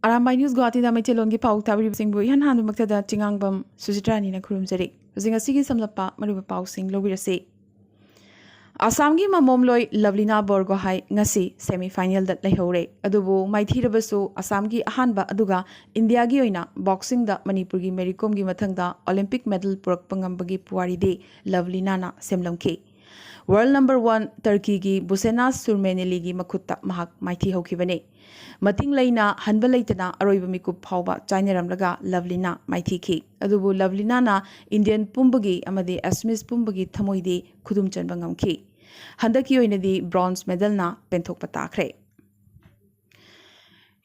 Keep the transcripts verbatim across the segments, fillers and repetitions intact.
Arambai news ꯒꯨꯋꯥꯍꯥꯇꯤꯗ ꯃꯩꯇꯩꯂꯣꯟꯒꯤ ꯄꯥꯎ ꯇꯥꯕꯤꯔꯤꯕꯁꯤꯡꯕꯨ ꯏꯍꯥꯟ ꯍꯥꯟꯕꯃꯛꯇꯗ ꯆꯤꯉꯥꯡꯕꯝ ꯁꯨꯖꯤꯇ꯭ꯔꯥꯅꯤꯅ ꯈꯨꯔꯨꯝꯖꯔꯤ꯫ ꯍꯧꯖꯤꯛ ꯉꯁꯤꯒꯤ ꯁꯝꯂꯞꯄ ꯃꯔꯨꯑꯣꯏꯕ ꯄꯥꯎꯁꯤꯡ ꯂꯧꯕꯤꯔꯁꯤ꯫ ꯑꯁꯥꯝꯒꯤ ꯃꯃꯣꯝꯂꯣꯏ ꯂꯚꯂꯤꯅꯥ ꯕꯣꯔꯒꯣꯍꯥꯏ ꯉꯁꯤ ꯁꯦꯃꯤ ꯐꯥꯏꯅꯦꯜꯗ ꯂꯩꯍꯧꯔꯦ꯫ ꯑꯗꯨꯕꯨ ꯃꯥꯏꯊꯤꯔꯕꯁꯨ ꯑꯁꯥꯝꯒꯤ ꯑꯍꯥꯟꯕ ꯑꯗꯨꯒ ꯏꯟꯗꯤꯌꯥꯒꯤ ꯑꯣꯏꯅ ꯕꯣꯛꯁꯤꯡꯗ ꯃꯅꯤꯄꯨꯔꯒꯤ ꯃꯦꯔꯤ ꯀꯣꯝꯒꯤ ꯃꯊꯪꯗ ꯑꯣꯂꯤꯝꯄꯤꯛ ꯃꯦꯗꯜ ꯄꯨꯔꯛꯄ ꯉꯝꯕꯒꯤ ꯄꯨꯋꯥꯔꯤꯗꯤ ꯂꯚꯂꯤꯅꯥꯅ ꯁꯦꯝꯂꯝꯈꯤ꯫ ꯋꯥꯔꯜ ꯅꯝꯕꯔ ꯋꯥꯟ ꯇꯔꯀꯤꯒꯤ ꯕꯨꯁꯦꯅꯥꯁ ꯁꯨꯔꯃꯦꯅꯦꯂꯤꯒꯤ ꯃꯈꯨꯠꯇ ꯃꯍꯥꯛ ꯃꯥꯏꯊꯤ ꯍꯧꯈꯤꯕꯅꯤ꯫ ꯃꯇꯤꯡ ꯂꯩꯅ ꯍꯟꯕ ꯂꯩꯇꯅ ꯑꯔꯣꯏꯕ ꯃꯤꯀꯨꯞ ꯐꯥꯎꯕ ꯆꯥꯏꯅꯔꯝꯂꯒ ꯂꯚꯂꯤꯅꯥ ꯃꯥꯏꯊꯤꯈꯤ꯫ ꯑꯗꯨꯕꯨ ꯂꯚꯂꯤꯅꯥꯅ ꯏꯟꯗꯤꯌꯟ ꯄꯨꯝꯕꯒꯤ ꯑꯃꯗꯤ ꯑꯁꯃꯤꯁ ꯄꯨꯝꯕꯒꯤ ꯊꯃꯣꯏꯗꯤ ꯈꯨꯗꯨꯝ ꯆꯟꯕ ꯉꯝꯈꯤ꯫ ꯍꯟꯗꯛꯀꯤ ꯑꯣꯏꯅꯗꯤ ꯕ꯭ꯔꯣꯟꯖ ꯃꯦꯗꯜꯅ ꯄꯦꯟꯊꯣꯛꯄ ꯇꯥꯈ꯭ꯔꯦ꯫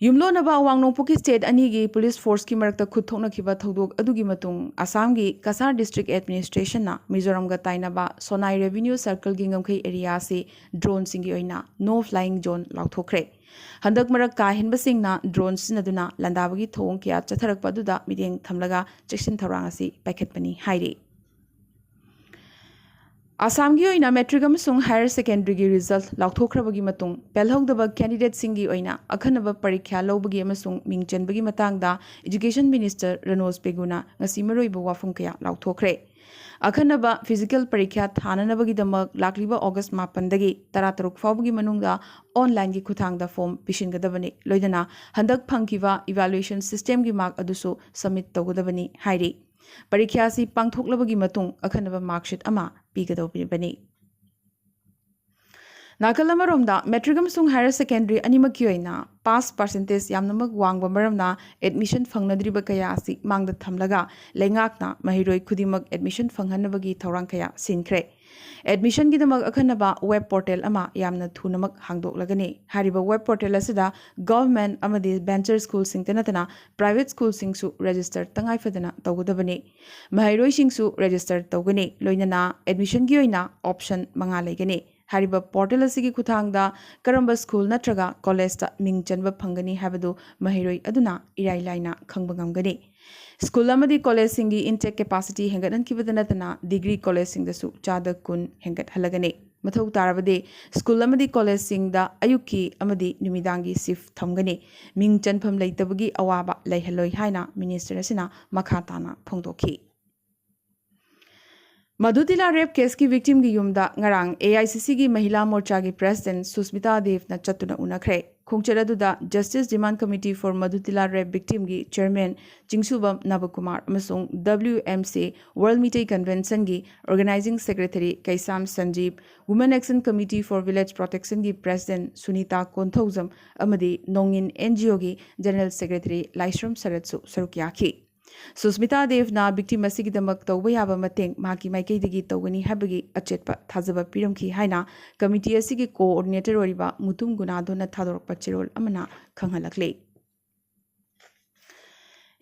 ꯌꯨꯝꯂꯣꯟꯅꯕ ꯑꯋꯥꯡ ꯅꯣꯡꯄꯣꯛꯀꯤ ꯁ꯭ꯇꯦꯠ ꯑꯅꯤꯒꯤ ꯄꯨꯂꯤꯁ ꯐꯣꯔꯁꯀꯤ ꯃꯔꯛꯇ ꯈꯨꯠ ꯊꯣꯛꯅꯈꯤꯕ ꯊꯧꯗꯣꯛ ꯑꯗꯨꯒꯤ ꯃꯇꯨꯡ ꯑꯁꯥꯝꯒꯤ ꯀꯁꯥꯔ ꯗꯤꯁꯇ꯭ꯔꯤꯛ ꯑꯦꯗꯃꯤꯅꯤꯁꯇ꯭ꯔꯦꯁꯟꯅ ꯃꯤꯖꯣꯔꯥꯝꯒ ꯇꯥꯏꯅꯕ ꯁꯣꯅꯥꯏ ꯔꯦꯚꯤꯅ꯭ꯌꯨ ꯁꯔꯀꯜꯒꯤ ꯉꯝꯈꯩ ꯑꯦꯔꯤꯌꯥ ꯑꯁꯤ ꯗ꯭ꯔꯣꯟꯁꯤꯡꯒꯤ ꯑꯣꯏꯅ ꯅꯣ ꯐ꯭ꯂꯥꯏꯌꯤꯡ ꯖꯣꯟ ꯂꯥꯎꯊꯣꯛꯈ꯭ꯔꯦ꯫ ꯍꯟꯗꯛ ꯃꯔꯛ ꯀꯥ ꯍꯦꯟꯕꯁꯤꯡꯅ ꯗ꯭ꯔꯣꯟ ꯁꯤꯖꯤꯟꯅꯗꯨꯅ ꯂꯥꯟꯗꯥꯕꯒꯤ ꯊꯧꯑꯣꯡ ꯀꯌꯥ ꯆꯠꯊꯔꯛꯄ ꯑꯗꯨꯗ ꯃꯤꯠꯌꯦꯡ ꯊꯝꯂꯒ ꯆꯦꯛꯁꯤꯟ ꯊꯧꯔꯥꯡ ꯑꯁꯤ ꯄꯥꯏꯈꯠꯄꯅꯤ ꯍꯥꯏꯔꯤ꯫ ꯑꯁꯥꯝꯒꯤ ꯑꯣꯏꯅ ꯃꯦꯇ꯭ꯔꯤꯛ ꯑꯃꯁꯨꯡ ꯍꯥꯌꯔ ꯁꯦꯀꯦꯟꯗꯔꯤꯒꯤ ꯔꯤꯖꯜꯠ ꯂꯥꯎꯊꯣꯛꯈ꯭ꯔꯕꯒꯤ ꯃꯇꯨꯡ ꯄꯦꯜꯍꯧꯗꯕ ꯀꯦꯟꯗꯤꯗꯦꯠꯁꯤꯡꯒꯤ ꯑꯣꯏꯅ ꯑꯈꯟꯅꯕ ꯄꯔꯤꯈ꯭ꯌꯥ ꯂꯧꯕꯒꯤ ꯑꯃꯁꯨꯡ ꯃꯤꯡ ꯆꯟꯕꯒꯤ ꯃꯇꯥꯡꯗ ꯏꯖꯨꯀꯦꯁꯟ ꯃꯤꯅꯤꯁꯇꯔ ꯔꯅꯣꯖ ꯄꯦꯒꯨꯅ ꯉꯁꯤ ꯃꯔꯨꯑꯣꯏꯕ ꯋꯥꯐꯝ ꯀꯌꯥ ꯂꯥꯎꯊꯣꯛꯈ꯭ꯔꯦ꯫ ꯑꯈꯟꯅꯕ ꯐꯤꯖꯤꯀꯦꯜ ꯄꯔꯤꯈ꯭ꯌꯥ ꯊꯥꯅꯅꯕꯒꯤꯗꯃꯛ ꯂꯥꯛꯂꯤꯕ ꯑꯣꯒꯁ ꯃꯥꯄꯟꯗꯒꯤ ꯇꯔꯥꯇꯔꯨꯛ ꯐꯥꯎꯕꯒꯤ ꯃꯅꯨꯡꯗ ꯑꯣꯟꯂꯥꯏꯟꯒꯤ ꯈꯨꯠꯊꯥꯡꯗ ꯐꯣꯔꯝ ꯄꯤꯁꯤꯟꯒꯗꯕꯅꯤ꯫ ꯂꯣꯏꯅꯅ ꯍꯟꯗꯛ ꯐꯪꯈꯤꯕ ꯏꯚꯥꯂꯨꯑꯦꯁꯟ ꯁꯤꯁꯇꯦꯝꯒꯤ ꯃꯥꯔꯛ ꯑꯗꯨꯁꯨ ꯁꯕꯃꯤꯠ ꯇꯧꯒꯗꯕꯅꯤ ꯍꯥꯏꯔꯤ꯫ ꯄꯔꯤꯈ꯭ꯌꯥ ꯑꯁꯤ ꯄꯥꯡꯊꯣꯛꯂꯕꯒꯤ ꯃꯇꯨꯡ ꯑꯈꯟꯅꯕ ꯃꯥꯔꯛꯁꯤꯠ ꯑꯃ ꯄꯤꯒꯗꯧꯔꯤꯕꯅꯤ꯫ ꯅꯥꯀꯜ ꯑꯃꯔꯣꯝꯗ, ꯃꯦꯇ꯭ꯔꯤꯛ ꯑꯃꯁꯨꯡ ꯍꯥꯌꯔ ꯁꯦꯀꯦꯟꯗꯔꯤ ꯑꯅꯤꯃꯛꯀꯤ ꯑꯣꯏꯅ ꯄꯥꯁ ꯄꯥꯔꯁꯦꯟꯇꯦꯖ ꯌꯥꯝꯅꯃꯛ ꯋꯥꯡꯕ ꯃꯔꯝꯅ ꯑꯦꯗꯃꯤꯁꯟ ꯐꯪꯅꯗ꯭ꯔꯤꯕ ꯀꯌꯥ ꯑꯁꯤ ꯃꯥꯡꯗ ꯊꯝꯂꯒ, ꯂꯩꯉꯥꯛꯅ ꯃꯍꯩꯔꯣꯏ ꯈꯨꯗꯤꯡꯃꯛ ꯑꯦꯗꯃꯤꯁꯟ ꯐꯪꯍꯟꯅꯕꯒꯤ ꯊꯧꯔꯥꯡ ꯀꯌꯥ ꯁꯤꯟꯈ꯭ꯔꯦ꯫ ꯑꯦꯗꯃꯤꯁꯟꯒꯤꯗꯃꯛ ꯑꯈꯟꯅꯕ ꯋꯦꯕ ꯄꯣꯔꯇꯦꯜ ꯑꯃ ꯌꯥꯝꯅ ꯊꯨꯅꯃꯛ ꯍꯥꯡꯗꯣꯛꯂꯒꯅꯤ꯫ ꯍꯥꯏꯔꯤꯕ ꯋꯦꯕ ꯄꯣꯔꯇꯦꯜ ꯑꯁꯤꯗ ꯒꯚꯔꯟꯃꯦꯟꯠ ꯑꯃꯗꯤ ꯚꯦꯟꯆꯔ ꯁ꯭ꯀꯨꯜꯁꯤꯡꯇ ꯅꯠꯇꯅ ꯄ꯭ꯔꯥꯏꯚꯦꯠ ꯁ꯭ꯀꯨꯜꯁꯤꯡꯁꯨ ꯔꯦꯖꯤꯁꯇꯔ ꯇꯉꯥꯏ ꯐꯗꯅ ꯇꯧꯒꯗꯕꯅꯤ꯫ ꯃꯍꯩꯔꯣꯏꯁꯤꯡꯁꯨ ꯔꯦꯖꯤꯁꯇꯔ ꯇꯧꯒꯅꯤ꯫ ꯂꯣꯏꯅꯅ ꯑꯦꯗꯃꯤꯁꯟꯒꯤ ꯑꯣꯏꯅ ꯑꯣꯞꯁꯟ ꯃꯉꯥ ꯂꯩꯒꯅꯤ꯫ ꯍꯥꯏꯔꯤꯕ ꯄꯣꯔꯇꯦꯜ ꯑꯁꯤꯒꯤ ꯈꯨꯠꯊꯥꯡꯗ ꯀꯔꯝꯕ ꯁ꯭ꯀꯨꯜ ꯅꯠꯇ꯭ꯔꯒ ꯀꯣꯂꯦꯖꯇ ꯃꯤꯡ ꯆꯟꯕ ꯐꯪꯒꯅꯤ ꯍꯥꯏꯕꯗꯨ ꯃꯍꯩꯔꯣꯏ ꯑꯗꯨꯅ ꯏꯔꯥꯏ ꯂꯥꯏꯅ ꯈꯪꯕ ꯉꯝꯒꯅꯤ꯫ ꯁ꯭ꯀꯨꯜ ꯑꯃꯗꯤ ꯀꯣꯂꯦꯖꯁꯤꯡꯒꯤ ꯏꯟꯇꯦꯛ ꯀꯦꯄꯥꯁꯤꯇꯤ ꯍꯦꯟꯒꯠꯍꯟꯈꯤꯕꯗ ꯅꯠꯇꯅ ꯗꯤꯒ꯭ꯔꯤ ꯀꯣꯂꯦꯖꯁꯤꯡꯗꯁꯨ ꯆꯥꯗ ꯀꯨꯟ ꯍꯦꯟꯒꯠꯍꯜꯂꯒꯅꯤ꯫ ꯃꯊꯧ ꯇꯥꯔꯕꯗꯤ ꯁ꯭ꯀꯨꯜ ꯑꯃꯗꯤ ꯀꯣꯂꯦꯖꯁꯤꯡꯗ ꯑꯌꯨꯛꯀꯤ ꯑꯃꯗꯤ ꯅꯨꯃꯤꯗꯥꯡꯒꯤ ꯁꯤꯐ ꯊꯝꯒꯅꯤ꯫ ꯃꯤꯡ ꯆꯟꯐꯝ ꯂꯩꯇꯕꯒꯤ ꯑꯋꯥꯕ ꯂꯩꯍꯜꯂꯣꯏ ꯍꯥꯏꯅ ꯃꯤꯅꯤꯁꯇꯔ ꯑꯁꯤꯅ ꯃꯈꯥ ꯇꯥꯅ ꯐꯣꯡꯗꯣꯛꯈꯤ꯫ ꯃꯙꯨꯇꯤꯂꯥ ꯔꯦꯞ ꯀꯦꯁꯀꯤ ꯚꯤꯛꯇꯤꯝꯒꯤ ꯌꯨꯝꯗ ꯉꯔꯥꯡ ꯑꯦ ꯑꯥꯏ ꯁꯤ ꯁꯤꯒꯤ ꯃꯍꯤꯂꯥ ꯃꯣꯔꯆꯥꯒꯤ ꯄ꯭ꯔꯦꯁꯤꯗꯦꯟꯠ ꯁꯨꯁꯃꯤꯇꯥ ꯗꯦꯕꯅ ꯆꯠꯇꯨꯅ ꯎꯅꯈ꯭ꯔꯦ꯫ ꯈꯣꯡꯆꯠ ꯑꯗꯨꯗ Justice Demand Committee for Madhutila Rape Victimꯒꯤ ꯆꯤꯌꯔꯃꯦꯟ ꯆꯤꯡꯁꯨꯕꯝ ꯅꯕꯀꯨꯃꯥꯔ ꯑꯃꯁꯨꯡ W M C World Meitei Conventionꯒꯤ organising secretary Keisham Sanjib, Women Action Committee for Village Protectionꯒꯤ ꯄ꯭ꯔꯦꯁꯤꯗꯦꯟꯠ ꯁꯨꯅꯤꯇꯥ ꯀꯣꯟꯊꯧꯖꯝ ꯑꯃꯗꯤ ꯅꯣꯡꯏꯟ N G Oꯒꯤ ꯖꯦꯅꯔꯦꯜ ꯁꯦꯀ꯭ꯔꯦꯇꯔꯤ ꯂꯥꯏꯁ꯭ꯔꯝ ꯁꯔꯠꯁꯨ ꯁꯔꯨꯛ ꯌꯥꯈꯤ꯫ ꯁꯨꯁꯃꯤꯇꯥ ꯗꯦꯕꯅ ꯚꯤꯛꯇꯤꯝ ꯑꯁꯤꯒꯤꯗꯃꯛ ꯇꯧꯕ ꯌꯥꯕ ꯃꯇꯦꯡ ꯃꯍꯥꯛꯀꯤ ꯃꯥꯏꯀꯩꯗꯒꯤ ꯇꯧꯒꯅꯤ ꯍꯥꯏꯕꯒꯤ ꯑꯆꯦꯠꯄ ꯊꯥꯖꯕ ꯄꯤꯔꯝꯈꯤ ꯍꯥꯏꯅ ꯀꯃꯤꯇꯤ ꯑꯁꯤꯒꯤ ꯀꯣꯑꯣꯔꯗꯤꯅꯦꯇꯔ ꯑꯣꯏꯔꯤꯕ ꯃꯨꯇꯨꯝ ꯒꯨꯅꯥꯗꯣꯅ ꯊꯥꯗꯣꯔꯛꯄ ꯆꯦꯔꯣꯜ ꯑꯃꯅ ꯈꯪꯍꯜꯂꯛꯂꯤ꯫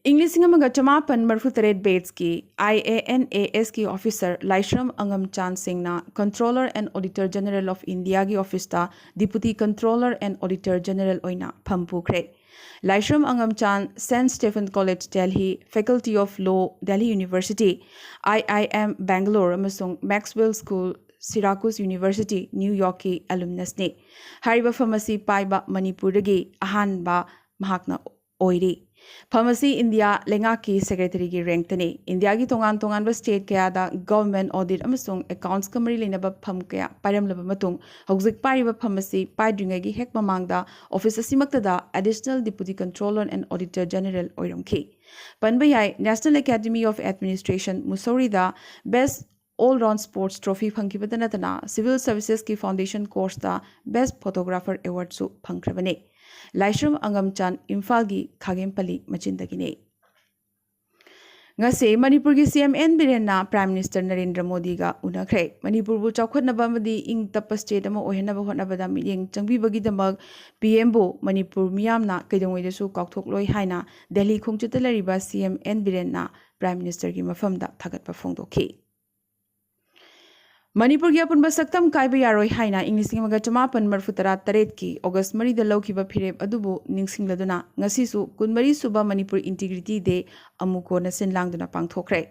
ꯏꯪ ꯂꯤꯁꯤꯡ ꯑꯃꯒ ꯆꯃꯥꯄꯟ ꯃꯔꯤꯐꯨ ꯇꯔꯦꯠ ꯕꯦꯠꯁꯀꯤ I A N A Sꯀꯤ ꯑꯣꯐꯤꯁꯔ ꯂꯥꯏꯁ꯭ꯔꯝ ꯑꯉꯝꯆꯥꯟ ꯁꯤꯡꯅ Controller and Auditor General of Indiaꯒꯤ ꯑꯣꯐꯤꯁꯇ Deputy Controller and Auditor General ꯑꯣꯏꯅ ꯐꯝ ꯄꯨꯈ꯭ꯔꯦ꯫ ꯂꯥꯏꯁ꯭ꯔꯝ ꯑꯉꯝꯆꯥꯟ Saint Stephen College Delhi, Faculty of Law, Delhi University, I I M Bangalore ꯑꯃꯁꯨꯡ Maxwell School, Syracuse University, New Yorkꯀꯤ alumnusꯅꯤ꯫ ꯍꯥꯏꯔꯤꯕ ꯐꯝ ꯑꯁꯤ ꯄꯥꯏꯕ ꯃꯅꯤꯄꯨꯔꯗꯒꯤ ꯑꯍꯥꯟꯕ ꯃꯍꯥꯛꯅ ꯑꯣꯏꯔꯤ꯫ ꯐꯝ ꯑꯁꯤ ꯏꯟꯗꯤꯌꯥ ꯂꯩꯉꯥꯛꯀꯤ ꯁꯦꯀ꯭ꯔꯦꯇꯔꯤꯒꯤ ꯔꯦꯡꯛꯇꯅꯤ꯫ ꯏꯟꯗꯤꯌꯥꯒꯤ ꯇꯣꯉꯥꯟ ꯇꯣꯉꯥꯟꯕ ꯁ꯭ꯇꯦꯠ ꯀꯌꯥꯗ ꯒꯚꯔꯟꯃꯦꯟꯠ ꯑꯣꯗꯤꯠ ꯑꯃꯁꯨꯡ ꯑꯦꯀꯥꯎꯟꯠꯁꯀ ꯃꯔꯤ ꯂꯩꯅꯕ ꯐꯝ ꯀꯌꯥ ꯄꯥꯏꯔꯝꯂꯕ ꯃꯇꯨꯡ, ꯍꯧꯖꯤꯛ ꯄꯥꯏꯔꯤꯕ ꯐꯝ ꯑꯁꯤ ꯄꯥꯏꯗ꯭ꯔꯤꯉꯩꯒꯤ ꯍꯦꯛ ꯃꯃꯥꯡꯗ ꯑꯣꯐꯤꯁ ꯑꯁꯤꯃꯛꯇꯗ Additional Deputy Controller and Auditor General ꯑꯣꯏꯔꯝꯈꯤ꯫ ꯄꯟꯕ ꯌꯥꯏ, National Academy of Administration ꯃꯨꯁꯧꯔꯤꯗ Best All Round Sports Trophy ꯐꯪꯈꯤꯕꯇ ꯅꯠꯇꯅ Civil Servicesꯀꯤ Foundation Courseꯇ Best Photographer Awardꯁꯨ ꯐꯪꯈ꯭ꯔꯕꯅꯤ꯫ ꯂꯥꯏꯁ꯭ꯔꯝ ꯑꯉꯝꯆꯥꯟ ꯏꯝꯐꯥꯜꯒꯤ ꯈꯥꯒꯦꯝꯄꯜꯂꯤ ꯃꯆꯤꯟꯗꯒꯤꯅꯤ꯫ ꯉꯁꯤ ꯃꯅꯤꯄꯨꯔꯒꯤ C M N ꯕꯤꯔꯦꯟꯅ Prime Minister Narendra ꯃꯣꯗꯤꯒ ꯎꯅꯈ꯭ꯔꯦ꯫ ꯃꯅꯤꯄꯨꯔꯕꯨ ꯆꯥꯎꯈꯠꯅꯕ ꯑꯃꯗꯤ ꯏꯪ ꯇꯞꯄ ꯁ꯭ꯇꯦꯠ ꯑꯃ ꯑꯣꯏꯍꯟꯅꯕ ꯍꯣꯠꯅꯕꯗ ꯃꯤꯠꯌꯦꯡ ꯆꯪꯕꯤꯕꯒꯤꯗꯃꯛ P Mꯕꯨ ꯃꯅꯤꯄꯨꯔ ꯃꯤꯌꯥꯝꯅ ꯀꯩꯗꯧꯉꯩꯗꯁꯨ ꯀꯥꯎꯊꯣꯛꯂꯣꯏ ꯍꯥꯏꯅ ꯗꯦꯜꯂꯤ ꯈꯣꯡꯆꯠꯇ ꯂꯩꯔꯤꯕ C M N ꯕꯤꯔꯦꯟꯅ Prime Ministerꯒꯤ ꯃꯐꯝꯗ ꯊꯥꯒꯠꯄ ꯐꯣꯡꯗꯣꯛꯈꯤ꯫ ꯃꯅꯤꯄꯨꯔꯒꯤ ꯑꯄꯨꯟꯕ ꯁꯛꯇꯝ ꯀꯥꯏꯕ ꯌꯥꯔꯣꯏ ꯍꯥꯏꯅ ꯏꯪ ꯂꯤꯁꯤꯡ ꯑꯃꯒ ꯆꯃꯥꯄꯟ ꯃꯔꯤꯐꯨ ꯇꯔꯥ ꯇꯔꯦꯠꯀꯤ August ꯃꯔꯤꯗ ꯂꯧꯈꯤꯕ ꯐꯤꯔꯦꯞ ꯑꯗꯨꯕꯨ ꯅꯤꯡꯁꯤꯡꯂꯗꯨꯅ ꯉꯁꯤꯁꯨ ꯀꯨꯟꯃꯔꯤ ꯁꯨꯕ ꯃꯅꯤꯄꯨꯔ Integrity Day ꯑꯃꯨꯛ ꯍꯟꯅ ꯁꯤꯟ ꯂꯥꯡꯗꯨꯅ ꯄꯥꯡꯊꯣꯛꯈ꯭ꯔꯦ꯫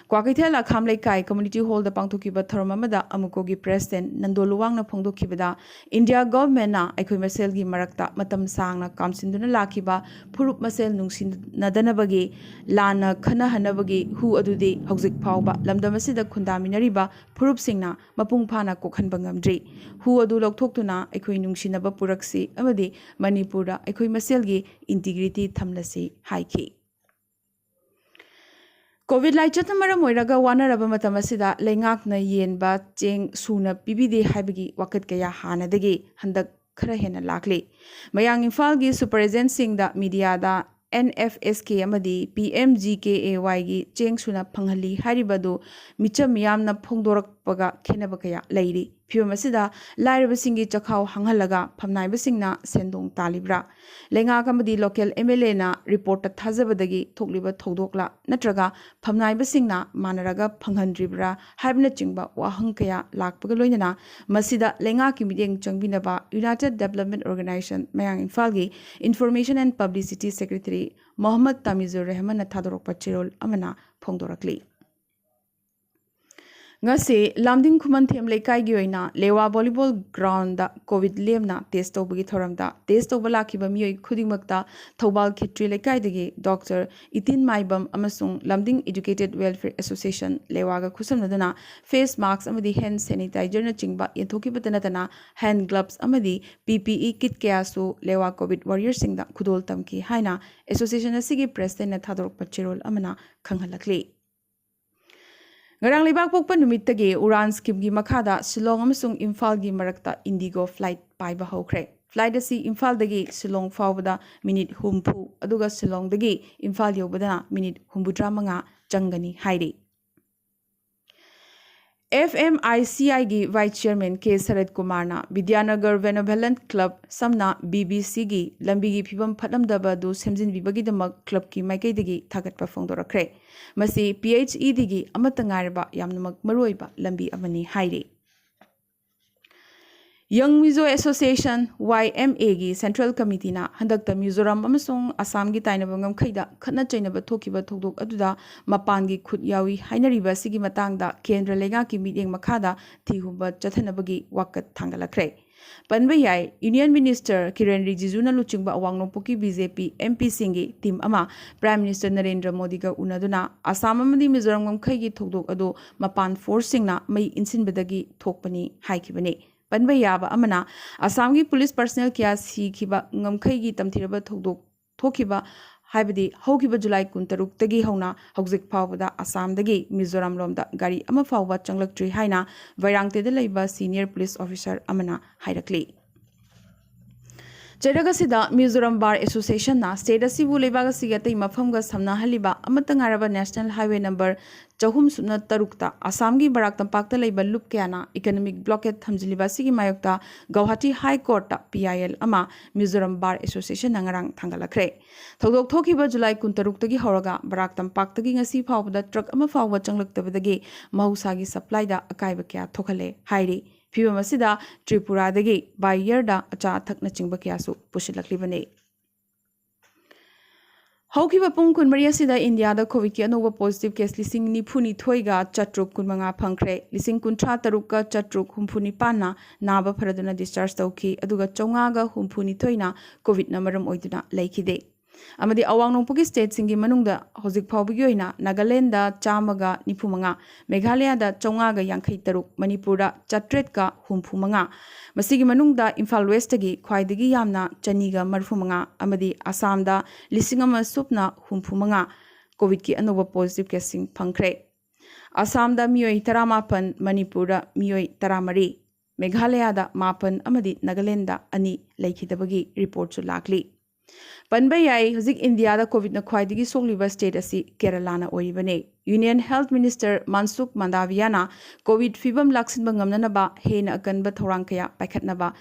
ꯀ꯭ꯋꯥꯀꯩꯊꯦꯜ ꯑꯈꯥꯝ ꯂꯩꯀꯥꯏ ꯀꯝꯃ꯭ꯌꯨꯅꯤꯇꯤ ꯍꯣꯜꯗ ꯄꯥꯡꯊꯣꯛꯈꯤꯕ ꯊꯧꯔꯝ ꯑꯃꯗ ꯑꯃꯨꯀꯣꯒꯤ ꯄ꯭ꯔꯦꯁꯤꯗꯦꯟꯠ ꯅꯟꯗꯣ ꯂꯨꯋꯥꯡꯅ ꯐꯣꯡꯗꯣꯛꯈꯤꯕꯗ, ꯏꯟꯗꯤꯌꯥ ꯒꯚꯔꯟꯃꯦꯟꯠꯅ ꯑꯩꯈꯣꯏ ꯃꯁꯦꯜꯒꯤ ꯃꯔꯛꯇ ꯃꯇꯝ ꯁꯥꯡꯅ ꯀꯥꯝꯁꯤꯟꯗꯨꯅ ꯂꯥꯛꯈꯤꯕ ꯐꯨꯔꯨꯞ ꯃꯁꯦꯜ ꯅꯨꯡꯁꯤꯅꯗꯅꯕꯒꯤ ꯂꯥꯟꯅ ꯈꯟꯅꯍꯟꯅꯕꯒꯤ ꯍꯨ ꯑꯗꯨꯗꯤ ꯍꯧꯖꯤꯛ ꯐꯥꯎꯕ ꯂꯝꯗꯝ ꯑꯁꯤꯗ ꯈꯨꯟꯗꯥꯃꯤꯟꯅꯔꯤꯕ ꯐꯨꯔꯨꯞꯁꯤꯡꯅ ꯃꯄꯨꯡ ꯐꯥꯅ ꯀꯣꯛꯍꯟꯕ ꯉꯝꯗ꯭ꯔꯤ꯫ ꯍꯨ ꯑꯗꯨ ꯂꯧꯊꯣꯛꯇꯨꯅ ꯑꯩꯈꯣꯏ ꯅꯨꯡꯁꯤꯅꯕ ꯄꯨꯔꯛꯁꯤ ꯑꯃꯗꯤ ꯃꯅꯤꯄꯨꯔꯗ ꯑꯩꯈꯣꯏ ꯃꯁꯦꯜꯒꯤ ꯏꯟꯇꯤꯒ꯭ꯔꯤꯇꯤ ꯊꯝꯂꯁꯤ ꯍꯥꯏꯈꯤ꯫ ꯀꯣꯚꯤꯗ ꯂꯥꯏꯆꯠꯅ ꯃꯔꯝ ꯑꯣꯏꯔꯒ ꯋꯥꯅꯔꯕ ꯃꯇꯝ ꯑꯁꯤꯗ ꯂꯩꯉꯥꯛꯅ ꯌꯦꯟꯕ ꯆꯦꯡ ꯁꯨꯅ ꯄꯤꯕꯤꯗꯦ ꯍꯥꯏꯕꯒꯤ ꯋꯥꯀꯠ ꯀꯌꯥ ꯍꯥꯟꯅꯗꯒꯤ ꯍꯟꯗꯛ ꯈꯔ ꯍꯦꯟꯅ ꯂꯥꯛꯂꯤ꯫ ꯃꯌꯥꯡ ꯏꯝꯐꯥꯜꯒꯤ ꯁꯨꯄꯔ ꯑꯦꯖꯦꯟꯠꯁꯤꯡꯗ ꯃꯤꯗꯤꯌꯥꯗ ꯑꯦꯟ ꯑꯦꯐ ꯑꯦꯁ ꯀꯦ ꯑꯃꯗꯤ P M G K A ꯋꯥꯏꯒꯤ ꯆꯦꯡ ꯁꯨꯅ ꯐꯪꯍꯜꯂꯤ ꯍꯥꯏꯔꯤꯕ ꯑꯗꯨ ꯃꯤꯆꯝ ꯃꯤꯌꯥꯝꯅ ꯐꯣꯡꯗꯣꯔꯛꯄꯒ ꯈꯦꯠꯅꯕ ꯀꯌꯥ ꯂꯩꯔꯤ꯫ ꯐꯤꯚꯝ ꯑꯁꯤꯗ ꯂꯥꯏꯔꯕꯁꯤꯡꯒꯤ ꯆꯈꯥꯎ ꯍꯥꯡꯍꯜꯂꯒ ꯐꯝꯅꯥꯏꯕꯁꯤꯡꯅ ꯁꯦꯟꯗꯣꯡ ꯇꯥꯜꯂꯤꯕ꯭ꯔꯥ? ꯂꯩꯉꯥꯛ ꯑꯃꯗꯤ ꯂꯣꯀꯦꯜ ꯑꯦꯝ ꯑꯦꯜ ꯑꯦꯅ ꯔꯤꯄꯣꯔꯠꯇ ꯊꯥꯖꯕꯗꯒꯤ ꯊꯣꯛꯂꯤꯕ ꯊꯧꯗꯣꯛꯂ ꯅꯠꯇ꯭ꯔꯒ ꯐꯝꯅꯥꯏꯕꯁꯤꯡꯅ ꯃꯥꯟꯅꯔꯒ ꯐꯪꯍꯟꯗ꯭ꯔꯤꯕ꯭ꯔꯥ ꯍꯥꯏꯕꯅꯆꯤꯡꯕ ꯋꯥꯍꯪ ꯀꯌꯥ ꯂꯥꯛꯄꯒ ꯂꯣꯏꯅꯅ ꯃꯁꯤꯗ ꯂꯩꯉꯥꯛꯀꯤ ꯃꯤꯠꯌꯦꯡ ꯆꯪꯕꯤꯅꯕ ꯌꯨꯅꯥꯏꯇꯦꯗ ꯗꯦꯕꯂꯞꯃꯦꯟꯠ ꯑꯣꯔꯒꯅꯥꯏꯖꯦꯁꯟ ꯃꯌꯥꯡ ꯏꯝꯐꯥꯜꯒꯤ information and publicity secretary Mohammad Tamizur ꯔꯦꯍꯃꯟꯅ ꯊꯥꯗꯣꯔꯛꯄ ꯆꯦꯔꯣꯜ ꯑꯃꯅ ꯐꯣꯡꯗꯣꯔꯛꯂꯤ꯫ ꯉꯁꯤ ꯂꯥꯝꯗꯤꯡ ꯈꯨꯃꯟꯊꯦꯝ ꯂꯩꯀꯥꯏꯒꯤ ꯑꯣꯏꯅ ꯂꯦꯋꯥ ꯚꯣꯂꯤꯕꯣꯜ ꯒ꯭ꯔꯥꯎꯟꯗ ꯀꯣꯚꯤꯗ ꯂꯦꯝꯅ ꯇꯦꯁ ꯇꯧꯕꯒꯤ ꯊꯧꯔꯝꯗ ꯇꯦꯁ ꯇꯧꯕ ꯂꯥꯛꯈꯤꯕ ꯃꯤꯑꯣꯏ ꯈꯨꯗꯤꯡꯃꯛꯇ ꯊꯧꯕꯥꯜ ꯈꯦꯇ꯭ꯔꯤ ꯂꯩꯀꯥꯏꯗꯒꯤ ꯗꯣꯛꯇꯔ ꯏꯇꯤꯟ ꯃꯥꯏꯕꯝ ꯑꯃꯁꯨꯡ ꯂꯝꯗꯤꯡ ꯏꯗꯨꯀꯦꯇꯦꯗ ꯋꯦꯜꯐꯤꯌꯔ ꯑꯦꯁꯣꯁꯤꯌꯦꯁꯟ ꯂꯦꯋꯥꯒ ꯈꯨꯠꯁꯝꯅꯗꯨꯅ ꯐꯦꯁ ꯃꯥꯁ꯭ꯛ ꯑꯃꯗꯤ ꯍꯦꯟ ꯁꯦꯅꯤꯇꯥꯏꯖꯔꯅꯆꯤꯡꯕ ꯌꯦꯟꯊꯣꯛꯈꯤꯕꯇ ꯅꯠꯇꯅ ꯍꯦꯟ ꯒ꯭ꯂꯚꯁ ꯑꯃꯗꯤ ꯄꯤ ꯄꯤ ꯏ ꯀꯤꯠ ꯀꯌꯥꯁꯨ ꯂꯦꯋꯥ ꯀꯣꯚꯤꯗ ꯋꯥꯔꯤꯌꯔꯁꯤꯡꯗ ꯈꯨꯗꯣꯜ ꯇꯝꯈꯤ ꯍꯥꯏꯅ ꯑꯦꯁꯣꯁꯤꯌꯦꯁꯟ ꯑꯁꯤꯒꯤ ꯄ꯭ꯔꯦꯁꯤꯗꯦꯟꯠꯅ ꯊꯥꯗꯣꯔꯛꯄ ꯆꯦꯔꯣꯜ ꯑꯃꯅ ꯈꯪꯍꯜꯂꯛꯂꯤ꯫ ꯉꯔꯥꯡ ꯂꯩꯕꯥꯛꯄꯣꯛꯄ ꯅꯨꯃꯤꯠꯇꯒꯤ ꯎꯔꯥꯟ ꯁ꯭ꯀꯤꯝꯒꯤ ꯃꯈꯥꯗ ꯁꯤꯂꯣꯡ ꯑꯃꯁꯨꯡ ꯏꯝꯐꯥꯜꯒꯤ ꯃꯔꯛꯇ ꯏꯟꯗꯤꯒꯣ ꯐ꯭ꯂꯥꯏꯠ ꯄꯥꯏꯕ ꯍꯧꯈ꯭ꯔꯦ꯫ ꯐ꯭ꯂꯥꯏꯠ ꯑꯁꯤ ꯏꯝꯐꯥꯜꯗꯒꯤ ꯁꯤꯂꯣꯡ ꯐꯥꯎꯕꯗ ꯃꯤꯅꯤꯠ ꯍꯨꯝꯐꯨ, ꯑꯗꯨꯒ ꯁꯤꯂꯣꯡꯗꯒꯤ ꯏꯝꯐꯥꯜ ꯌꯧꯕꯗꯅ ꯃꯤꯅꯤꯠ ꯍꯨꯝꯐꯨꯇꯔꯥ ꯃꯉꯥ ꯆꯪꯒꯅꯤ ꯍꯥꯏꯔꯤ꯫ ꯑꯦꯐ ꯑꯦꯝ ꯑꯥꯏ ꯁꯤ ꯑꯥꯏꯒꯤ ꯚꯥꯏꯁ ꯆꯤꯌꯔꯃꯦꯟ ꯀꯦ ꯁꯔꯠ ꯀꯨꯃꯥꯔꯅ ꯕꯤꯗ꯭ꯌꯥꯅꯒꯔ ꯕꯦꯅꯣꯚꯦꯂꯦꯟꯠ ꯀ꯭ꯂꯕ, ꯁꯝꯅ ꯕꯤ ꯕꯤ ꯁꯤꯒꯤ ꯂꯝꯕꯤꯒꯤ ꯐꯤꯕꯝ ꯐꯠꯂꯝꯗꯕ ꯑꯗꯨ ꯁꯦꯝꯖꯤꯟꯕꯤꯕꯒꯤꯗꯃꯛ ꯀ꯭ꯂꯕꯀꯤ ꯃꯥꯏꯀꯩꯗꯒꯤ ꯊꯥꯒꯠꯄ ꯐꯣꯡꯗꯣꯔꯛꯈ꯭ꯔꯦ꯫ ꯃꯁꯤ ꯄꯤ ꯑꯩꯆ ꯏ ꯗꯤꯒꯤ ꯑꯃꯠꯇ ꯉꯥꯏꯔꯕ ꯌꯥꯝꯅꯃꯛ ꯃꯔꯨꯑꯣꯏꯕ ꯂꯝꯕꯤ ꯑꯃꯅꯤ ꯍꯥꯏꯔꯤ꯫ Young Mizo Association, Y M A ꯒꯤ Central Committeeꯅ ꯍꯟꯗꯛꯇ ꯃꯤꯖꯣꯔꯥꯝ ꯑꯃꯁꯨꯡ ꯑꯁꯥꯝꯒꯤ ꯇꯥꯏꯅꯕ ꯉꯝꯈꯩꯗ ꯈꯠꯅ ꯆꯩꯅꯕ ꯊꯣꯛꯈꯤꯕ ꯊꯧꯗꯣꯛ ꯑꯗꯨꯗ ꯃꯄꯥꯟꯒꯤ ꯈꯨꯠ ꯌꯥꯎꯏ ꯍꯥꯏꯅꯔꯤꯕ ꯑꯁꯤꯒꯤ ꯃꯇꯥꯡꯗ ꯀꯦꯟꯗ꯭ꯔ ꯂꯩꯉꯥꯛꯀꯤ ꯃꯤꯠꯌꯦꯡ ꯃꯈꯥꯗ ꯊꯤꯍꯨꯝꯕ ꯆꯠꯊꯅꯕꯒꯤ ꯋꯥꯀꯠ ꯊꯥꯡꯒꯠꯂꯛꯈ꯭ꯔꯦ꯫ ꯄꯟꯕ ꯌꯥꯏ, Union Minister ꯀꯤꯔꯦꯟ ꯔꯤꯖꯤꯖꯨꯅ ꯂꯨꯆꯤꯡꯕ ꯑꯋꯥꯡ ꯅꯣꯡꯄꯣꯛꯀꯤ B J P M Pꯁꯤꯡꯒꯤ team ꯑꯃ Prime Minister ꯅꯔꯦꯟꯗ꯭ꯔ ꯃꯣꯗꯤꯒ ꯎꯅꯗꯨꯅ ꯑꯁꯥꯝ ꯑꯃꯗꯤ ꯃꯤꯖꯣꯔꯥꯝ ꯉꯝꯈꯩꯒꯤ ꯊꯧꯗꯣꯛ ꯑꯗꯨ ꯃꯄꯥꯟ forceꯁꯤꯡꯅ ꯃꯩ ꯏꯟꯁꯤꯟꯕꯗꯒꯤ ꯊꯣꯛꯄꯅꯤ ꯍꯥꯏꯈꯤꯕꯅꯤ꯫ ꯄꯟꯕ ꯌꯥꯕ ꯑꯃꯅ, ꯑꯁꯥꯝꯒꯤ police personnel ꯀꯌꯥ ꯁꯤꯈꯤꯕ ꯉꯝꯈꯩꯒꯤ ꯇꯝꯊꯤꯔꯕ ꯊꯧꯗꯣꯛ ꯊꯣꯛꯈꯤꯕ, ꯍꯥꯏꯕꯗꯤ ꯍꯧꯈꯤꯕ ꯖꯨꯂꯥꯏ ꯀꯨꯟꯇꯔꯨꯛꯇꯒꯤ ꯍꯧꯅ ꯍꯧꯖꯤꯛ ꯐꯥꯎꯕꯗ ꯑꯁꯥꯝꯗꯒꯤ ꯃꯤꯖꯣꯔꯥꯝ ꯂꯣꯝꯗ ꯒꯥꯔꯤ ꯑꯃ ꯐꯥꯎꯕ ꯆꯪꯂꯛꯇ꯭ꯔꯤ ꯍꯥꯏꯅ ꯚꯩꯔꯥꯡꯇꯦꯗ ꯂꯩꯕ senior police officer ꯑꯃꯅ ꯍꯥꯏꯔꯛꯂꯤ꯫ ꯆꯩꯔꯛ ꯑꯁꯤꯗ ꯃꯤꯖꯣꯔꯥꯝ Bar Associationꯅ state ꯑꯁꯤꯕꯨ ꯂꯩꯕꯥꯛ ꯑꯁꯤꯒꯤ ꯑꯇꯩ ꯃꯐꯝꯒ ꯁꯝꯅꯍꯜꯂꯤꯕ ꯑꯃꯠꯇ ꯉꯥꯏꯔꯕ national highway number ꯆꯍꯨꯝ ꯁꯨꯞꯅ ꯇꯔꯨꯛꯇ ꯑꯁꯥꯝꯒꯤ ꯕꯔꯥꯛ ꯇꯝꯄꯥꯛꯇ ꯂꯩꯕ ꯂꯨꯞ ꯀꯌꯥꯅ economic blockade ꯊꯝꯖꯤꯜꯂꯤꯕ ꯑꯁꯤꯒꯤ ꯃꯥꯌꯣꯛꯇ Guwahati High Courtꯇ P I L ꯑꯃ ꯃꯤꯖꯣꯔꯥꯝ Bar Associationꯅ ꯉꯔꯥꯡ ꯊꯥꯡꯒꯠꯂꯛꯈ꯭ꯔꯦ꯫ ꯊꯧꯗꯣꯛ ꯊꯣꯛꯈꯤꯕ ꯖꯨꯂꯥꯏ ꯀꯨꯟꯇꯔꯨꯛꯇꯒꯤ ꯍꯧꯔꯒ ꯕꯔꯥꯛ ꯇꯝꯄꯥꯛꯇꯒꯤ ꯉꯁꯤ ꯐꯥꯎꯕꯗ truck ꯑꯃ ꯐꯥꯎꯕ ꯆꯪꯂꯛꯇꯕꯗꯒꯤ ꯃꯍꯧꯁꯥꯒꯤ supplyꯗ ꯑꯀꯥꯏꯕ ꯀꯌꯥ ꯊꯣꯛꯍꯜꯂꯦ ꯍꯥꯏꯔꯤ꯫ ꯐꯤꯚꯝ ꯑꯁꯤꯗ ꯇ꯭ꯔꯤꯄꯨꯔꯥꯗꯒꯤ by airꯗ ꯑꯆꯥ ꯑꯊꯛꯅꯆꯤꯡꯕ ꯀꯌꯥꯁꯨ ꯄꯨꯁꯤꯜꯂꯛꯂꯤꯕꯅꯤ꯫ ꯍꯧꯈꯤꯕ ꯄꯨꯡ ꯀꯨꯟꯃꯔꯤ ꯑꯁꯤꯗ ꯏꯟꯗꯤꯌꯥꯗ ꯀꯣꯚꯤꯗꯀꯤ ꯑꯅꯧꯕ positive case ꯂꯤꯁꯤꯡ ꯅꯤꯐꯨ ꯅꯤꯊꯣꯏꯒ ꯆꯥꯇ꯭ꯔꯨꯛ ꯀꯨꯟꯃꯉꯥ ꯐꯪꯈ꯭ꯔꯦ꯫ ꯂꯤꯁꯤꯡ ꯀꯨꯟꯊ꯭ꯔꯥ ꯇꯔꯨꯛꯀ ꯆꯥꯇ꯭ꯔꯨꯛ ꯍꯨꯝꯐꯨ ꯅꯤꯄꯥꯟꯅ ꯅꯥꯕ ꯐꯔꯗꯨꯅ discharge ꯇꯧꯈꯤ, ꯑꯗꯨꯒ ꯆꯥꯝꯃꯉꯥꯒ ꯍꯨꯝꯐꯨ ꯅꯤꯊꯣꯏꯅ ꯀꯣꯚꯤꯗꯅ ꯃꯔꯝ ꯑꯣꯏꯗꯨꯅ ꯂꯩꯈꯤꯗꯦ꯫ ꯑꯃꯗꯤ ꯑꯋꯥꯡ ꯅꯣꯡꯄꯣꯛꯀꯤ stateꯁꯤꯡꯒꯤ ꯃꯅꯨꯡꯗ ꯍꯧꯖꯤꯛ ꯐꯥꯎꯕꯒꯤ ꯑꯣꯏꯅ ꯅꯥꯒꯥꯂꯦꯟꯗ ꯆꯥꯝꯃꯒ ꯅꯤꯐꯨ ꯃꯉꯥ, ꯃꯦꯘꯥꯂꯌꯥꯗ ꯆꯥꯝꯃꯉꯥꯒ ꯌꯥꯡꯈꯩ ꯇꯔꯨꯛ, ꯃꯅꯤꯄꯨꯔꯗ ꯆꯥꯇ꯭ꯔꯦꯠꯀ ꯍꯨꯝꯐꯨ ꯃꯉꯥ, ꯃꯁꯤꯒꯤ ꯃꯅꯨꯡꯗ ꯏꯝꯐꯥꯜ Westꯇꯒꯤ ꯈ꯭ꯋꯥꯏꯗꯒꯤ ꯌꯥꯝꯅ ꯆꯅꯤꯒ ꯃꯔꯤꯐꯨ ꯃꯉꯥ ꯑꯃꯗꯤ ꯑꯁꯥꯝꯗ ꯂꯤꯁꯤꯡ ꯑꯃ ꯁꯨꯞꯅ ꯍꯨꯝꯐꯨ ꯃꯉꯥ ꯀꯣꯚꯤꯗꯀꯤ ꯑꯅꯧꯕ positive caseꯁꯤꯡ ꯐꯪꯈ꯭ꯔꯦ꯫ ꯑꯁꯥꯝꯗ ꯃꯤꯑꯣꯏ ꯇꯔꯥꯃꯥꯄꯟ, ꯃꯅꯤꯄꯨꯔꯗ ꯃꯤꯑꯣꯏ ꯇꯔꯥꯃꯔꯤ, ꯃꯦꯘꯥꯂꯌꯥꯗ ꯃꯥꯄꯟ ꯑꯃꯗꯤ ꯅꯥꯒꯥꯂꯦꯟꯗ ꯑꯅꯤ ꯂꯩꯈꯤꯗꯕꯒꯤ reportꯁꯨ ꯂꯥꯛꯂꯤ꯫ ꯄꯟꯕ ꯌꯥꯏ, ꯍꯧꯖꯤꯛ ꯏꯟꯗꯤꯌꯥꯗ ꯀꯣꯚꯤꯗꯅ ꯈ꯭ꯋꯥꯏꯗꯒꯤ ꯁꯣꯛꯂꯤꯕ state ꯑꯁꯤ ꯀꯦꯔꯂꯥꯅ ꯑꯣꯏꯔꯤꯕꯅꯤ꯫ Union Health Minister ꯃꯟꯁꯨꯈ ꯃꯥꯟꯗꯥꯚꯤꯌꯥꯅ ꯀꯣꯚꯤꯗ ꯐꯤꯚꯝ ꯂꯥꯛꯁꯤꯟꯕ ꯉꯝꯅꯅꯕ ꯍꯦꯟꯅ ꯑꯀꯟꯕ ꯊꯧꯔꯥꯡ ꯀꯌꯥ ꯄꯥꯏꯈꯠꯅꯕ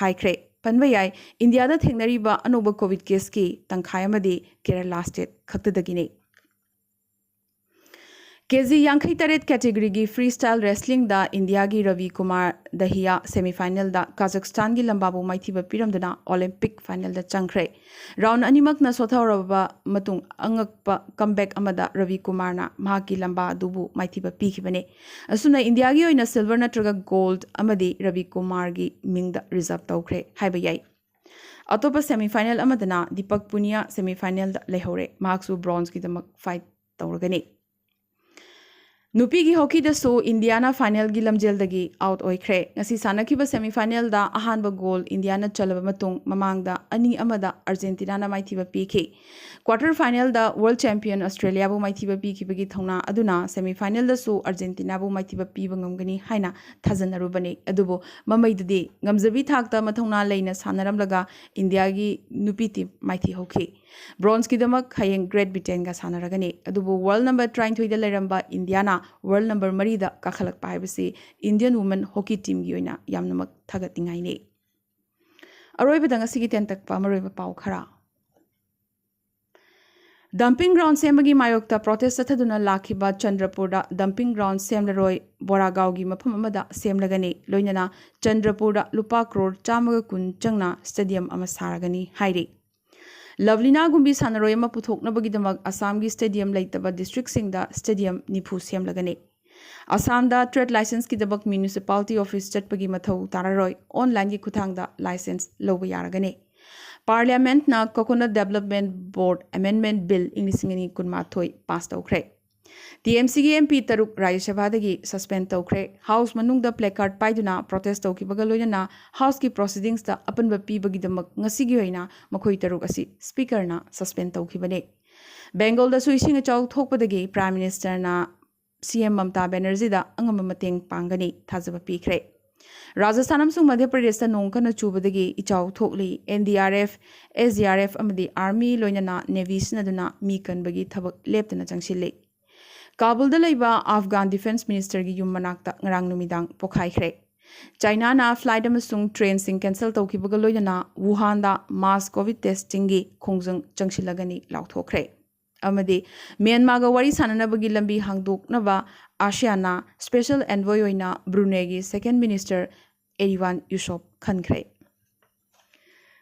ꯍꯥꯏꯈ꯭ꯔꯦ꯫ ꯄꯟꯕ ꯌꯥꯏ, ꯏꯟꯗꯤꯌꯥꯗ ꯊꯦꯡꯅꯔꯤꯕ ꯑꯅꯧꯕ ꯀꯣꯚꯤꯗ caseꯀꯤ ꯇꯪꯈꯥꯏ ꯑꯃꯗꯤ ꯀꯦꯔꯂꯥ state ꯈꯛꯇꯗꯒꯤꯅꯤ꯫ ꯀꯦ ꯖꯤ ꯌꯥꯡꯈꯩ ꯇꯔꯦꯠ categoryꯒꯤ freestyle wrestlingꯗ ꯏꯟꯗꯤꯌꯥꯒꯤ ꯔꯕꯤ ꯀꯨꯃꯥꯔ ꯗꯍꯤꯌꯥ semifinalꯗ ꯀꯥꯖꯥꯈꯁꯇꯥꯟꯒꯤ ꯂꯝꯕꯥꯕꯨ ꯃꯥꯏꯊꯤꯕ ꯄꯤꯔꯝꯗꯨꯅ Olympic finalꯗ ꯆꯪꯈ꯭ꯔꯦ꯫ Round ꯑꯅꯤꯃꯛꯅ ꯁꯣꯊꯍꯧꯔꯕ ꯃꯇꯨꯡ ꯑꯉꯛꯄ comeback ꯑꯃꯗ ꯔꯕꯤ ꯀꯨꯃꯥꯔꯅ ꯃꯍꯥꯛꯀꯤ ꯂꯝꯕꯥ ꯑꯗꯨꯕꯨ ꯃꯥꯏꯊꯤꯕ ꯄꯤꯈꯤꯕꯅꯤ꯫ ꯑꯁꯨꯝꯅ ꯏꯟꯗꯤꯌꯥꯒꯤ ꯑꯣꯏꯅ silver ꯅꯠꯇ꯭ꯔꯒ gold ꯑꯃꯗꯤ ꯔꯕꯤ ꯀꯨꯃꯥꯔꯒꯤ ꯃꯤꯡꯗ reserve ꯇꯧꯈ꯭ꯔꯦ ꯍꯥꯏꯕ ꯌꯥꯏ꯫ ꯑꯇꯣꯞꯄ semifinal ꯑꯃꯗꯅ ꯗꯤꯄꯛ ꯄꯨꯅꯤꯌꯥ semifinalꯗ ꯂꯩꯍꯧꯔꯦ꯫ ꯃꯍꯥꯛꯁꯨ bronzeꯒꯤꯗꯃꯛ fight ꯇꯧꯔꯒꯅꯤ꯫ ꯅꯨꯄꯤꯒꯤ hockeyꯗꯁꯨ ꯏꯟꯗꯤꯌꯥꯅ finalꯒꯤ ꯂꯝꯖꯦꯜꯗꯒꯤ out ꯑꯣꯏꯈ꯭ꯔꯦ꯫ ꯉꯁꯤ ꯁꯥꯟꯅꯈꯤꯕ semifinalꯗ ꯑꯍꯥꯟꯕ goal ꯏꯟꯗꯤꯌꯥꯅ ꯆꯜꯂꯕ ꯃꯇꯨꯡ ꯃꯃꯥꯡꯗ ꯑꯅꯤ ꯑꯃꯗ ꯑꯥꯔꯖꯦꯟꯇꯤꯅꯥꯅ ꯃꯥꯏꯊꯤꯕ ꯄꯤꯈꯤ꯫ Quarter finalꯗ world champion ꯑꯣꯁꯇ꯭ꯔꯦꯂꯤꯌꯥꯕꯨ ꯃꯥꯏꯊꯤꯕ ꯄꯤꯈꯤꯕꯒꯤ ꯊꯧꯅꯥ ꯑꯗꯨꯅ semifinalꯗꯁꯨ ꯑꯥꯔꯖꯦꯟꯇꯤꯅꯥꯕꯨ ꯃꯥꯏꯊꯤꯕ ꯄꯤꯕ ꯉꯝꯒꯅꯤ ꯍꯥꯏꯅ ꯊꯥꯖꯅꯔꯨꯕꯅꯤ꯫ ꯑꯗꯨꯕꯨ ꯃꯃꯩꯗꯗꯤ ꯉꯝꯖꯕꯤ ꯊꯥꯛꯇ ꯃꯊꯧꯅꯥ ꯂꯩꯅ ꯁꯥꯟꯅꯔꯝꯂꯒ ꯏꯟꯗꯤꯌꯥꯒꯤ ꯅꯨꯄꯤ team ꯃꯥꯏꯊꯤꯍꯧꯈꯤ꯫ Bronzeꯒꯤꯗꯃꯛ ꯍꯌꯦꯡ Great Britainꯒ ꯁꯥꯟꯅꯔꯒꯅꯤ꯫ ꯑꯗꯨꯕꯨ world number ꯇꯔꯥꯅꯤꯊꯣꯏꯗ ꯂꯩꯔꯝꯕ ꯏꯟꯗꯤꯌꯥꯅ world number ꯃꯔꯤꯗ ꯀꯥꯈꯠꯂꯛꯄ ꯍꯥꯏꯕꯁꯤ Indian women hockey teamꯒꯤ ꯑꯣꯏꯅ ꯌꯥꯝꯅꯃꯛ ꯊꯥꯒꯠꯅꯤꯡꯉꯥꯏꯅꯤ꯫ ꯑꯔꯣꯏꯕꯗ ꯉꯁꯤꯒꯤ ꯇꯦꯟꯇꯛꯄ ꯃꯔꯨꯑꯣꯏꯕ ꯄꯥꯎ ꯈꯔ꯫ Dumping ground ꯁꯦꯝꯕꯒꯤ ꯃꯥꯌꯣꯛꯇ protest ꯆꯠꯊꯗꯨꯅ ꯂꯥꯛꯈꯤꯕ ꯆꯟꯗ꯭ꯔꯄꯨꯔꯗ dumping ground ꯁꯦꯝꯂꯔꯣꯏ, ꯕꯣꯔꯥꯒꯥꯎꯒꯤ ꯃꯐꯝ ꯑꯃꯗ ꯁꯦꯝꯂꯒꯅꯤ꯫ ꯂꯣꯏꯅꯅ ꯆꯟꯗ꯭ꯔꯄꯨꯔꯗ ꯂꯨꯄꯥ ꯀ꯭ꯔꯣꯔ ꯆꯥꯝꯃꯒ ꯀꯨꯟ ꯆꯪꯅ stadium ꯑꯃ ꯁꯥꯔꯒꯅꯤ ꯍꯥꯏꯔꯤ꯫ ꯂꯚꯂꯤꯅꯥꯒꯨꯝꯕꯤ ꯁꯥꯟꯅꯔꯣꯏ ꯑꯃ ꯄꯨꯊꯣꯛꯅꯕꯒꯤꯗꯃꯛ ꯑꯁꯥꯝꯒꯤ stadium ꯂꯩꯇꯕ districtꯁꯤꯡꯗ stadium ꯅꯤꯐꯨ ꯁꯦꯝꯂꯒꯅꯤ꯫ ꯑꯁꯥꯝꯗ trade licenseꯀꯤꯗꯃꯛ municipality office ꯆꯠꯄꯒꯤ ꯃꯊꯧ ꯇꯥꯔꯔꯣꯏ, onlineꯒꯤ ꯈꯨꯠꯊꯥꯡꯗ license ꯂꯧꯕ ꯌꯥꯔꯒꯅꯤ꯫ Parliamentꯅ Coconut Development Board Amendment Bill ꯏꯪ ꯂꯤꯁꯤꯡ ꯑꯅꯤ ꯀꯨꯟꯃꯥꯊꯣꯏ pass ꯇꯧꯈ꯭ꯔꯦ꯫ TMCꯒꯤ MP ꯇꯔꯨꯛ ꯔꯥꯖ꯭ꯌ ꯁꯚꯥꯗꯒꯤ suspend ꯇꯧꯈ꯭ꯔꯦ꯫ House ꯃꯅꯨꯡꯗ placard ꯄꯥꯏꯗꯨꯅ protest ꯇꯧꯈꯤꯕꯒ ꯂꯣꯏꯅꯅ Houseꯀꯤ proceedingsꯇ ꯑꯄꯟꯕ ꯄꯤꯕꯒꯤꯗꯃꯛ ꯉꯁꯤꯒꯤ ꯑꯣꯏꯅ ꯃꯈꯣꯏ ꯇꯔꯨꯛ ꯑꯁꯤ Speakerꯅ suspend ꯇꯧꯈꯤꯕꯅꯤ꯫ Bengalꯗꯁꯨ ꯏꯁꯤꯡ ꯏꯆꯥꯎ ꯊꯣꯛꯄꯗꯒꯤ Prime Ministerꯅ CM ꯃꯝꯇꯥ ꯕꯦꯅꯔꯖꯤꯗ ꯑꯉꯝꯕ ꯃꯇꯦꯡ ꯄꯥꯡꯒꯅꯤ ꯊꯥꯖꯕ ꯄꯤꯈ꯭ꯔꯦ꯫ ꯔꯥꯖꯁꯊꯥꯟ ꯑꯃꯁꯨꯡ ꯃꯙ꯭ꯌ ꯄ꯭ꯔꯗꯦꯁꯇ ꯅꯣꯡ ꯀꯟꯅ ꯆꯨꯕꯗꯒꯤ ꯏꯆꯥꯎ ꯊꯣꯛꯂꯤ꯫ NDRF, SDRF ꯑꯃꯗꯤ Army ꯂꯣꯏꯅꯅ Navy ꯁꯤꯖꯤꯟꯅꯗꯨꯅ ꯃꯤ ꯀꯟꯕꯒꯤ ꯊꯕꯛ ꯂꯦꯞꯇꯅ ꯆꯪꯁꯤꯜꯂꯤ꯫ ꯀꯥꯕꯨꯜꯗ ꯂꯩꯕ Afghan Defence Ministerꯒꯤ ꯌꯨꯝ ꯃꯅꯥꯛꯇ ꯉꯔꯥꯡ ꯅꯨꯃꯤꯗꯥꯡ ꯄꯣꯈꯥꯏꯈ꯭ꯔꯦ꯫ Chinaꯅ flight ꯑꯃꯁꯨꯡ trainꯁꯤꯡ cancel ꯇꯧꯈꯤꯕꯒ ꯂꯣꯏꯅꯅ Wuhanꯗ mass COVID testingꯒꯤ ꯈꯣꯡꯖꯪ ꯆꯪꯁꯤꯜꯂꯒꯅꯤ ꯂꯥꯎꯊꯣꯛꯈ꯭ꯔꯦ꯫ ꯑꯃꯗꯤ ꯃ꯭ꯌꯥꯟꯃꯥꯔꯒ ꯋꯥꯔꯤ ꯁꯥꯟꯅꯅꯕꯒꯤ ꯂꯝꯕꯤ ꯍꯥꯡꯗꯣꯛꯅꯕ ꯑꯥꯁꯤꯌꯥꯟꯅ special envoy ꯑꯣꯏꯅ ꯕ꯭ꯔꯨꯅꯦꯒꯤ second minister ꯑꯦꯔꯤꯋꯥꯟ ꯌꯨꯁꯣꯞ ꯈꯟꯈ꯭ꯔꯦ꯫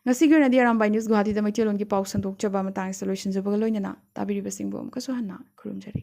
ꯉꯁꯤꯒꯤ ꯑꯣꯏꯅꯗꯤ ꯑꯔꯥꯝꯕꯥꯏ ꯅ꯭ꯌꯨꯁ ꯒꯨꯋꯥꯍꯥꯇꯤꯗ ꯃꯩꯇꯩꯂꯣꯟꯒꯤ ꯄꯥꯎ ꯁꯟꯗꯣꯛꯆꯕ ꯃꯇꯥꯡ ꯑꯁꯤꯗ ꯂꯣꯏꯁꯤꯟꯖꯕꯒ ꯂꯣꯏꯅꯅ ꯇꯥꯕꯤꯔꯤꯕꯁꯤꯡꯕꯨ ꯑꯃꯨꯛꯀꯁꯨ ꯍꯟꯅ ꯈꯨꯔꯨꯝꯖꯔꯤ꯫